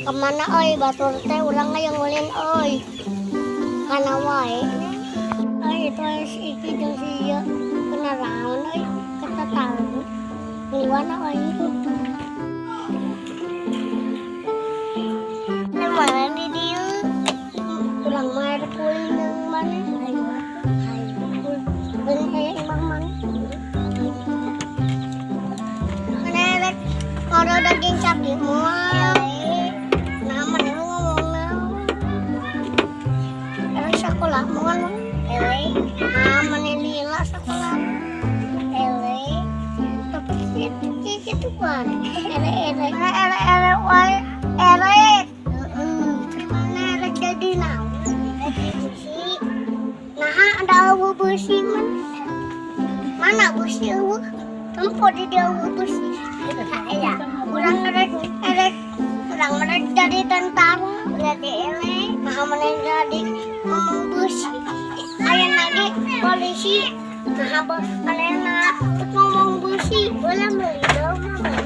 Kemana oi batur teh urang yang ulin oi. Kana wae. Oi itu si iki jeung si ieu kunaraon oi kata tahu. Liwana oi. Mana di dieu? Urang mah rek ulin jeung mana? Ayo atuh. Hayu. Beun aya imah mana? Mana rek ngoro daging sapi moal. Nah, mana ngomong naon? Erek sekolah moal mah. Ele. Ah, mana lila sekolah. Ele. Tapi gitu gitu kan. Ele ele. Mana ele ele wae. Ele. Heeh. Mana erek jadi naon? Jadi beusi. Nah, ada eueuh beusi man. Mana beusi eueuh? Tempo di dia eueuh beusi. Aya. Urang erek erek urang erek jadi tentara. Berarti ele. Nah, mana jadi ngomong beusi. Aya lagi polisi. Nah, mana ngomong beusi. Boleh beli dong mah.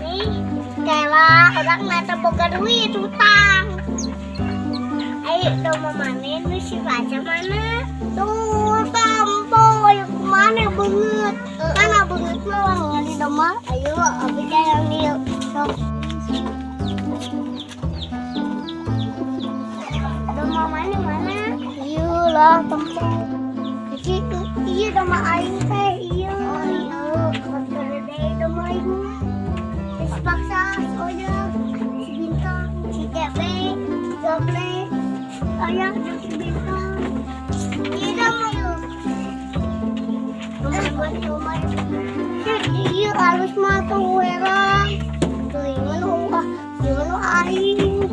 Kela urang mah boga duit utang. Ayo dong mana nu si baca mana? Tuh tampo yang mana banget. Mana banget mah ngali domba. Ayo abi yang dia. Sok. Domba mana mana? Iya lah tempo. Jadi iya domba aing teh iya. Iya. Kotor deh domba aing. Terus paksa si si Bintang, si Kebe, si Gable. Ayah si Bintang. Iya domba yuk. Domba domba. Iya halus mah tuh werang. Tuh gimana ah, gimana aing.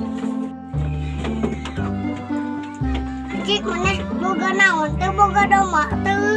Cik mana boga naon teh boga domba teh.